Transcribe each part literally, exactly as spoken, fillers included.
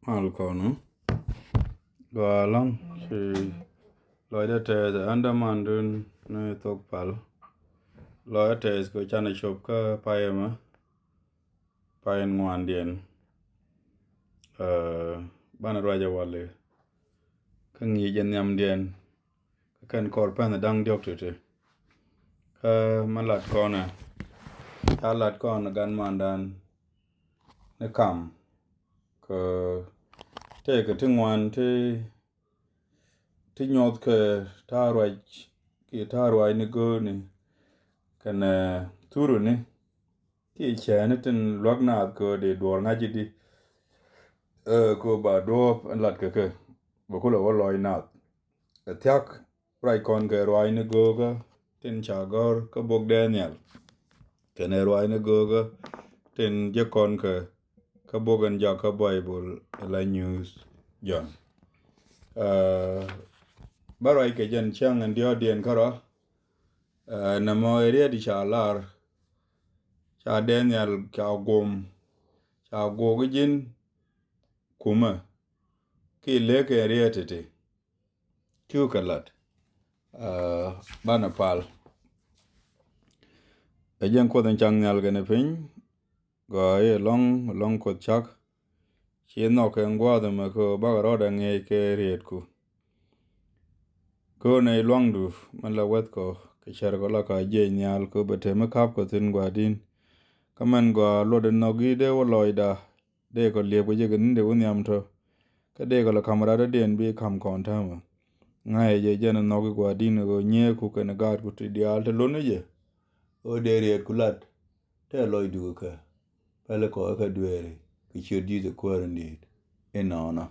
Mal kɔn. Gɔaa ɛlɔ̱ŋ ci lɔcdä tɛth ɛn dämandun ni thok pal. Lɔcdä tɛth kɛ canɛ cop kä payɛ mɛ, pay in ŋuandiɛn. Banɛ ruacɛ wali kä ŋi̱i̱c ɛ nhiamdiɛn. Kä kɛn kɔr pɛn da̱ŋ diɔk titi. Kä mɛ lat kɔnɛ, ca lat kɔn gan mandan ni kam. Kä tëëkɛ ti ŋuan ti, ti nyuɔth kɛ ta̱a̱ ruac, ki ta̱a̱ ruac ni go̱o̱ni kɛnɛ thuruni. Ti cɛɛni tin luäk naath kɛ di duɔɔr ŋa̱c di. Kɛ ba duɔɔp ɛn lat kɛ kɛ bɛ kulɛ wä lɔc naath. Ɛ thiak ruac kɔn kɛ ruac ni go̱o̱kä tin ca gɔ̱r kä bok Daniel. Kɛnɛ ruac ni go̱o̱kä tin jɛ kɔn kɛ kä bok ɛn jak kä Baibol ɛ la nyuuth Jɔn. Bä ruac kɛ jɛn cäŋ ɛn diɔ̱ɔ̱diɛn kärɔa. Nɛmɔ ɛ riet ca lar ca Daniel ca guɔm ca guɔk ji̱n kumä ki lek kɛ riet titi. Kiu kɛ lat. Banɛ pal. Ɛ jɛn Kuoth in cak nhial kɛnɛ piny. Gɔaa i̱ ɛlɔ̱ŋ, ɛlɔ̱ŋ Kuoth cak. Ci nhɔk kɛ gua̱a̱th ɛmɛ kɛ bakɛ rɔɔdɛ ŋi̱eec kɛ rietku. Kɛ ɣöö nɛy lua̱ŋdu mɛn la wɛthkɔ kɛ cärkɔ la ka jiɛc nhial kɛ ɣöö bɛ te mi ka̱pkɔ thi̱n gua̱a̱di̱n. Kä mɛn gɔaa luɔtdɛ nhɔk i̱ dee wä lɔcda dee kɔ liɛpkɛ jɛ kɛ ni̱n dee wä nhiam tɔ. Kä dee kɔ la ka̱m radɔ̱diɛn bi ka̱m kɔn täämɛ. Ŋa̱cɛ jɛ jɛn nhɔk i̱ gua̱a̱di̱n ɣöö nyieeku kɛnɛ gaatku ti diaal te lon ni jɛ. Ɣöö dee rietku lat te lɔcdu kɛ kɛ. Pɛli kɔ ɛ kɛ dueeri kɛ ciöt Ji̱thɛ Kuäär in di̱i̱t inɔnɔ.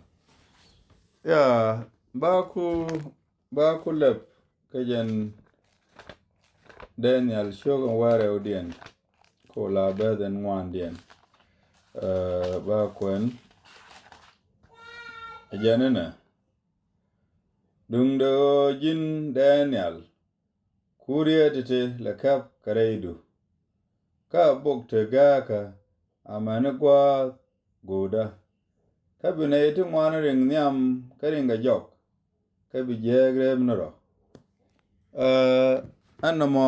Ya, ba ku, ba ku lɛp kä jɛn Daniel ciök in wäl rɛwdiɛn ku la beth in ŋuandiɛn. Ba kuɛn ɛ jɛn inɛ. Duŋdɛ ɣöö ji̱n Daniel, ku riet titi lɛ kɛp kɛ rɛydu. Kä a bok te gääkä amäni gua̱a̱th go̱o̱dä. Kä bi nɛy ti ŋuan riŋ nhiam kä riŋ kɛ jɔk. Kä bi jiääk rep ni rɔ. Ɛn nɔmɔ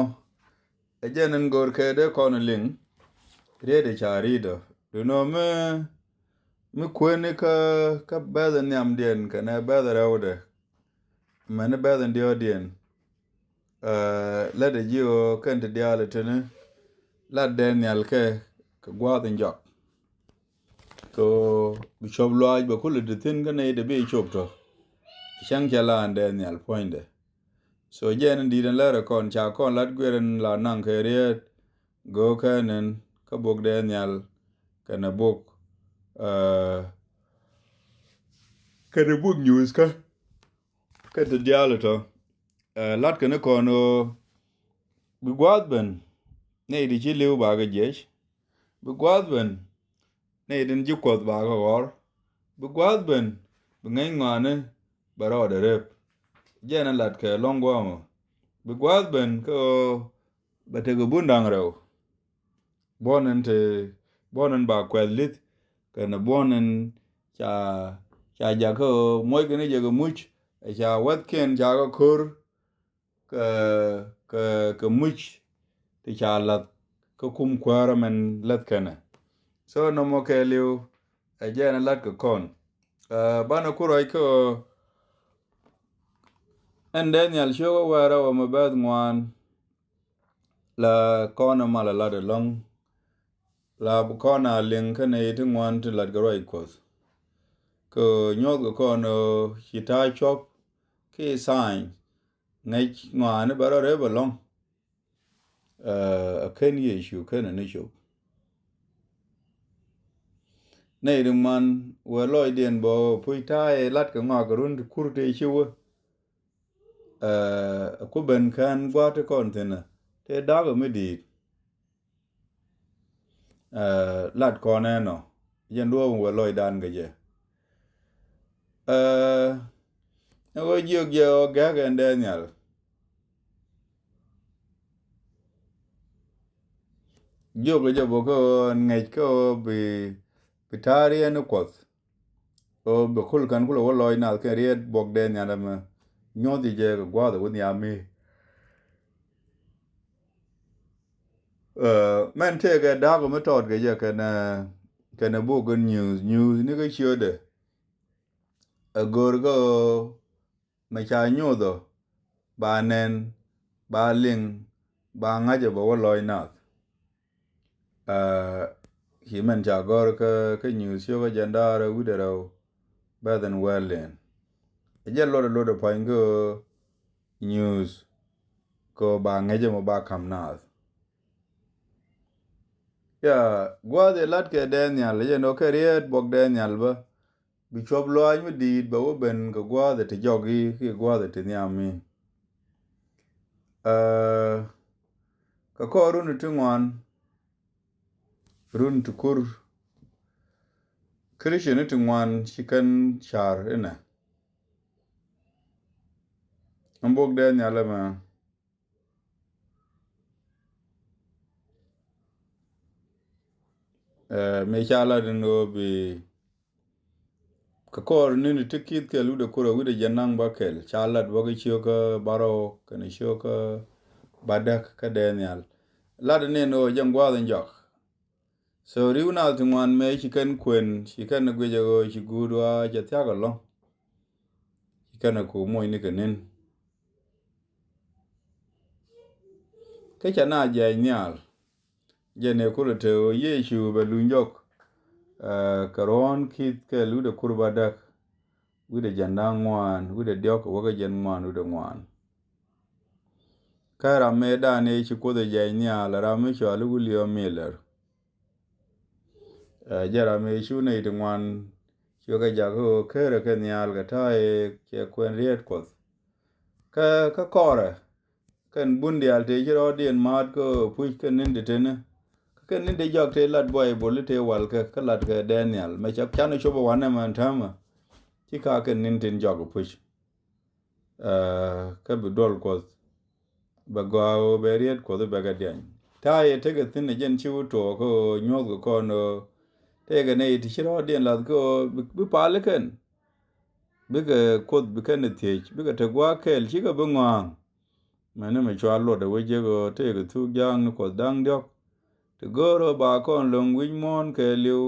ɛ jɛn in go̱o̱r kɛ dee kɔn liŋ. Riet ca ri̱t ɔ duno mi, mi kueni kä, kä bɛth nhiamdiɛn kɛnɛ bɛth rɛwdɛ. Mɛni bɛth in diɔ̱ɔ̱diɛn. Latdɛ ji̱ ɣöö kɛn ti diaal itini lat Daniel kɛ, kɛ gua̱a̱th in jɔak. Kɛ ɣöö bi cop luaac bɛ kulɛ ti thi̱n kä nɛy ti bi cop tɔ. Cäŋ cɛ la in Daniel puɔ̱nydɛ. So jɛn in di̱i̱t in lärɛ kɔn ca kɔn lat guiɛr in la naŋ kɛ riet. Go̱o̱ kɛn in kä bok Daniel kɛnɛ bok, kɛnɛ bok nyuuthkä. Kä ti diaal tɔ lat kɛn kɔn ɣöö bi gua̱a̱th ben nɛy ti ci li̱w ba kɛ jiɛc. Bi gua̱a̱th ben nɛy tin ji̱ Kuɔth ba kɛ ɣɔr. Bi gua̱a̱th ben bi ŋäc ŋɔaani bɛ rɔɔdɛ rep. Jɛn a lat kɛ lɔ̱ŋ gua̱a̱mɔ. Bi gua̱a̱th ben kä ɣöö bɛ tekɛ bun da̱ŋ rɛw. Buɔ̱n in te, buɔ̱n in ba kuɛth li̱th kɛnɛ buɔ̱n in ca, ca jakä muɔc kɛn jɛ kɛ muc. Ca wäthkiɛn ca kɛ ko̱r kɛ, kɛ, kɛ muc ti ca lath kä kum kuäärä mɛn läth kɛnɛ. So nɔmɔ kɛɛliw ɛ jɛn ɛ la̱t kɛ kɔn. Banɛ ku ruac kä ɛn Daniel ciökä wäärä wä mɛ bɛth ŋuan. La kɔn ɛ mal ɛ lat ɛlɔ̱ŋ. La bi kɔn a liŋ kä nɛy ti ŋuan ti lat kɛ ruac Kuɔth. Kɛ nyuɔth kɛ kɔn ɛ ci ta̱a̱ cuɔp ki sign ŋäc ŋɔaani bɛ rɔ rep ɛlɔ̱ŋ. Ɛ kɛn Yecu kɛn ni cop. Nɛy ti ŋuan wee lɔcdiɛn bä puc ta̱a̱ ɛ lat kɛ ŋɔak kɛ run ti kur tëë ci wä. Ɛ ku ben kään gua̱a̱th ti kɔn thi̱n ɛ tëë da̱k ɛ mi di̱i̱t. Lat kɔn ɛnɔ jɛn duɔ̱ɔ̱p in wee lɔcdan kɛ jɛ. Ɛ ɣöö jiök jɛ ɣöö gɛ̈k ɛn Daniel. Jiök jɛ bä kä ɣöö ɛn ŋäc kä ɣöö bi, bi ta̱a̱ riɛn ni Kuɔth. Ɣöö bɛ kul kɛn kulɛ wä lɔc nath kɛn riet buɔk Daniel ɛmɛ. Nyuɔth jɛ kɛ gua̱a̱th ɛ wä nhiam mi. Ɛ, mɛn tëëkɛ da̱k mi tɔɔt kɛ jɛ kɛn, ɛ, kɛn ɛ buk kɛn nyuuth, nyuuth ni kä ciötdɛ. Ɛ gör kä ɣöö mɛ ca nyuuth ɔ ba nɛn, ba liŋ, ba ŋa̱c ɛ bɛ wä lɔc nath. Ɛ, ci mɛn ca gɔ̱r kä, kä nyuuth ciökä jɛn da̱rä wi̱cdɛ rɛw bɛth ɛn wɛl liɛn. Ɛ jɛn luɔtdɛ luɔtdɛ pua̱ny kä nyuuth kɛ ba ŋäcä mɔ ba ka̱m naath. Ya, gua̱a̱th ɛ la̱t kɛ Daniel, ɛ jɛn ɔ kɛ riet buɔk Daniel bä. Bi cuɔp lɔaac mi di̱i̱t bɛ wä ben kɛ gua̱a̱th ɛ ti jɔk i̱ kiɛ gua̱a̱th ɛ ti nhiam i̱. Ɛ, kɛ kɔɔr run ti ŋuan, run ti kur, Christian ti ŋuan ci kɛn car inɛ. Ɛn bok Daniel ɛmɛ. Ɛ, mëë ca lat in ɣöö bi kɛ kɔɔr ni̱n ti ki̱th kɛl wi̱cdɛ kur ɛ wi̱cdɛ jiɛn naŋ bäkɛl ca lat bä kɛ ciökä bärɔw kɛnɛ ciökä bädäk kä Daniel. Lat in ɣöö jɛn gua̱a̱th in jɔak. So ri̱w naath ti ŋuan mëë ci kɛn kuën, ci kɛn guic ɛ ɣöö ci guut ɣɔaa cɛ thia̱k ɛlɔ̱ŋ. Ci kɛn ɛ ku moc ni kɛ ni̱n. Kä ca na jiɛc nhial. Jɛn ëë kulɛ te ɣöö Yecu bɛ luny jɔk, ɛ, kɛ ruɔ̱ɔ̱n ki̱th kɛl wi̱cdɛ kur bädäk, wi̱cdɛ jiɛn da̱ŋ ŋuan, wi̱cdɛ diɔ̱k, wäkɛ jiɛn ŋuan, wi̱cdɛ ŋuan. Kä ram mëë dan ëë ci Kuoth ɛ jiɛc nhial, ram mi cɔal i̱ William Miller. Ɛ, jɛ ram ëë cu nɛy ti ŋuan cuɛ kɛ jak ɣöö kerɛ kɛ nhial kɛ ta̱a̱ ëë cɛ kuɛn riet Kuɔth. Kä, kä kɔrɛ kɛn bun diaal tëë ci rɔɔdiɛn ma̱a̱t kä puc kɛn ni̱n ti teni. Kä kɛn ni̱n ti jɔak tëë lat Baibol i̱ tëë wal kɛ, kä lat kɛ Daniel mɛ ca, canɛ cop ɛ wanɛ mɛn täämɛ. Ci ka kɛn ni̱n tin jɔak ɛ puc. Ɛ, kä bi duɔl Kuɔth bɛ gɔaa ɣöö bɛ riet Kuɔth bɛ kɛ diany. Ta̱a̱ yɛ tekɛ thi̱n ɛ jɛn ci wä tuɔɔk kä ɣöö nyuɔ̱thkɛ kɔn ɣöö tekɛ nɛy ti ci rɔɔdiɛn lath kä ɣöö bi, bi pal ikɛn. Bikɛ Kuoth bi kɛn ɛ thiec, bikɛ te gua̱a̱k kɛl, cikɛ bi ŋɔ̱a̱ŋ. Mɛni mi cua luɔt ɛ wec jek ɣöö tëëkɛ thuk ja̱a̱ŋ ni Kuɔth da̱ŋ diɔ̱k. Ti go̱o̱r ɣöö ba kɔn lo̱ŋ wi̱c muɔ̱ɔ̱n kɛɛliw.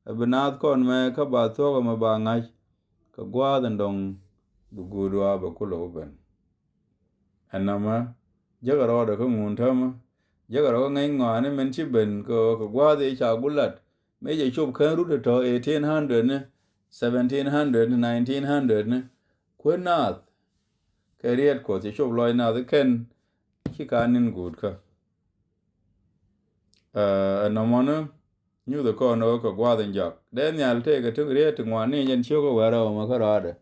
Ɛ bi naath kɔn mɛ kä ba thuɔ̱k ɛmɛ ba ŋa̱c. Kɛ gua̱a̱th ɛn dɔ̱ŋ bi guut ɣɔaa bɛ kulɛ wä ben. Ɛn nɔmɔ, jekɛ rɔɔdɛ kä ŋun täämɛ. Jekɛ rɔ kä ŋäc ŋɔaani min ci ben kɛ ɣöö kɛ gua̱a̱th ëë ca gulat. Mëë jɛ cop kään rut ɛ tɔ̱ eighteen hundred ni, seventeen hundred ni, nineteen hundred ni. Kuän naath kɛ riet Kuɔth cɛ cop lɔc naath ikɛn. Ci ka ni̱n guut kä. Ɛ, ɛn nɔmɔni nyuthɛ kɔn ɣöö kɛ gua̱a̱th in jɔak. Daniel tëëkɛ ti riet ti ŋuan ni jɛn ciökä wɛrɛ ɣöö mɛ kä rɔaadɛ.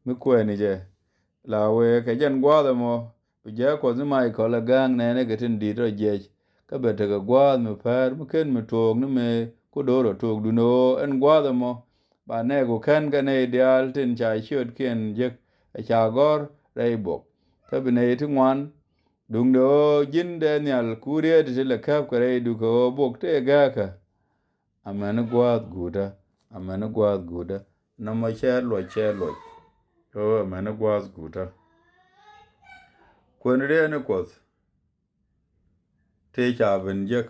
Mi kuɛɛni jɛ la wee kɛ jɛn gua̱a̱th ɛmɔ. Bi jɛ Kuɔth ni Michael ɛ gääŋ nɛɛni kɛ tin di̱t rɔ jiɛc. Kä bɛ tekɛ gua̱a̱th mi pɛr mi ken mi tuɔɔk ni mëë ku do̱r ɔ tuɔɔk duni ɣöö ɛn gua̱a̱th ɛmɔ. Ba nɛɛku kɛn kɛ nɛy diaal tin ca ciötkiɛn jek ɛ ca gɔ̱r rɛy bok. Kä bi nɛy ti ŋuan duŋdɛ ɣöö ji̱n Daniel ku riet ti lɛ käp kɛ rɛydu kɛ ɣöö bok tëë gääkä. Amäni gua̱a̱th guutdä, amäni gua̱a̱th guutdä. Nɔmɔ cɛ luɔc, cɛ luɔc. Ɣöö amäni gua̱a̱th guutdä. Kuën riet ni Kuɔth tëë ca ben jek.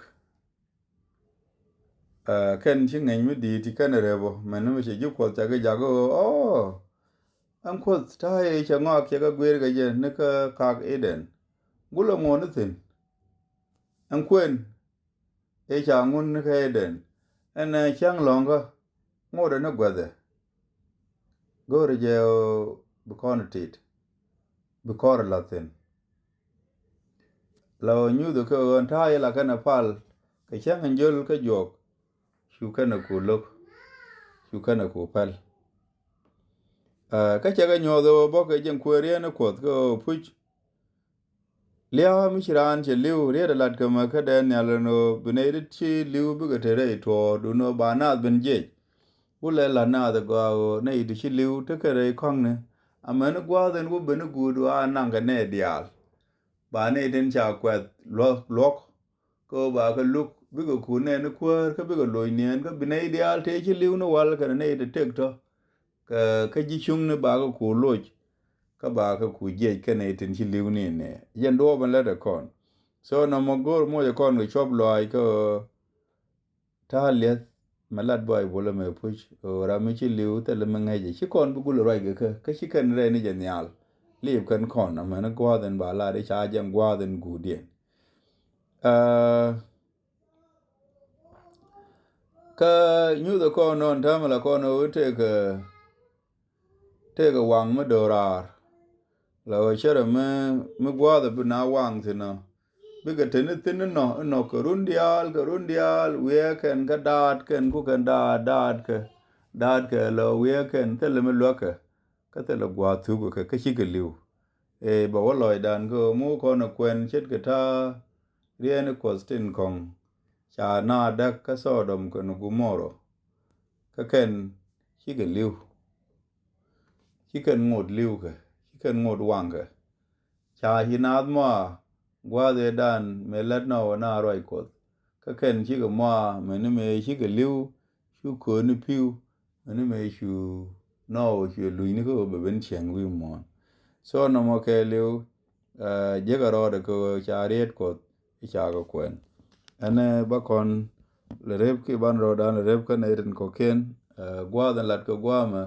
Ɛ, kɛn ci ŋeny mi di̱i̱t ci kɛn rep ɔ, mɛn mi cɛ ji̱ Kuɔth ca kɛ jak ɣöö, ɔ, ɛn Kuoth ta̱a̱ ëë cɛ ŋɔak cɛ kɛ guëër kɛ jɛ ni kä kaak Eden. Gulɛ ŋuɔ̱n ni thi̱n. Ɛn kuën ëë ca ŋun ni kä Eden. Ɛn, ɛ, cäŋ lɔ̱ŋkä ŋotdɛ ni guäthɛ. Go̱o̱rɛ jɛ ɣöö bi kɔn tit, bi kɔr la̱th thi̱n. La ɣöö nyuuthɛ kɛ ɣöö ɛn ta̱a̱ i̱ la kɛnɛ pal kɛ cäŋ in jöl kä juɔk. Cu kɛnɛ ku lo̱k, cu kɛnɛ ku päl. Ɛ, kä cɛ kɛ nyuɔth ɣöö bä kɛ jiɛn kuëë riet ni Kuɔth kɛ ɣöö puc. Lia̱a̱ mi ci raan cɛ li̱w riet ɛ lat kɛ mɛ kä Daniel ɛn ɣöö bi nɛy ti ci li̱w bikɛ te rɛy tuɔɔr duundɛ ɣöö ba naath ben jiɛc. Wulɛ la̱t naath ɛ gɔaa ɣöö nɛy ti ci li̱w tekɛ rɛy kɔ̱ŋni. Amäni gua̱a̱th ɛn wä ben i̱ guut ɣöö a naŋkɛ nɛy diaal. Ba nɛy tin ca kuɛth luɔ̱k, luɔ̱k. Kä ba kɛ luk bikɛ kuut nɛɛni kuäär kä bikɛ loc niɛɛn kä bi nɛy diaal tëë ci li̱w ni wal kɛnɛ nɛy ti tëk tɔ̱. Kä kä ji̱ cuŋni ba kɛ ku loc, kä ba kɛ ku jiɛc kɛnɛ tin ci li̱w ni nɛ. Yɛn duɔɔp ɛn lät ɛ kɔn. So nɔmɔ go̱o̱r moc ɛ kɔn kɛ cuɔp lɔaac kä ta̱a̱ liɛth mɛ lat bɔy bolä mɛ puc ɣöö ram mi ci li̱w thilɛ mi ŋäcɛ ci kɔn bi gul ruac kɛ kä kä ci kɛn rɛy ni jɛ nhial. Liip kɛn kɔn amɛn gua̱a̱th in ba lat i̱ ca jɛn gua̱a̱th in guudiɛn. Kä nyuuth ɛ kɔn nɔn ta̱a̱ mi la kɔn ɣöö tekɛ tekɛ waŋ mi do̱raar. La ɣöö cärɛ mi mi gua̱a̱th ɛ bi na waŋ thi̱n ɔ bikɛ te ni thi̱n inɔ inɔ kɛ run diaal kɛ run diaal wiee kɛn kä daat kɛn ku kɛn daat daat kɛ daat kɛ la wiee kɛn thilɛ mi luäkɛ. Kä thilɛ gua̱a̱th thuk kɛ kä cikɛ li̱w. Ëë bɛ wä lɔcdan kä ɣöö mi wä kɔn ɛ kuɛn ce̱tkɛ ta̱a̱ riɛɛn i̱ kuɔth tin kɔ̱ŋ ca na däk kä Thɔɔdɔm kɛn Gumorɔ. Kä kɛn cikɛ li̱w. Ci kɛn ŋot li̱wkɛ ci kɛn ŋot waŋkɛ. Ca ci naath mɔa gua̱a̱th ëëdan mëë lät nɔ wä na ruac kuɔth. Kä kɛn cikɛ mɔa mëni mëë cikɛ li̱w cu kööni pi̱w. Mëni mëë cu nɔ wä cuɛ lunyni kä wä bɛ ben cieŋ wi̱i̱ muɔ̱ɔ̱n. So nɔmɔ kɛɛliw jiäkɛ rɔɔdɛ kɛ wä ca riet kuɔth i̱ ca kɛ kuɛn. Ɛn bä kɔn lɛ rep ki ban rɔɔdan lɛ rep kä nɛy tin kɔ̱kiɛn. Gua̱a̱th in lat kɛ gua̱a̱mɛ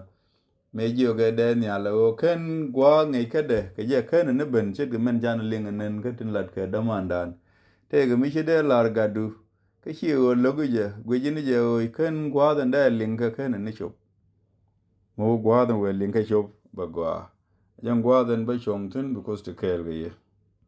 mëë jiök ɛ dee nhial ɛ ɣöö kɛn gua̱a̱th ŋic kädɛ kɛ jɛ kɛn ni ben ce̱tkɛ mɛn can liŋ ɛ nɛn kä tin lat kɛ dämandan. Tëëkɛ mi ci dee lar gatdu kä ci ɣöö lo̱k i̱ jɛ guic in i̱ jɛ ɣöö kɛn gua̱a̱th in dee liŋ kɛ kɛn ni cop. Mi wä gua̱a̱th in wëë liŋ kɛ cop bɛ gɔaa. Jɛn gua̱a̱th in bä cuɔ̱ŋ thi̱n bi kuoth ti kɛɛl kɛ yɛ.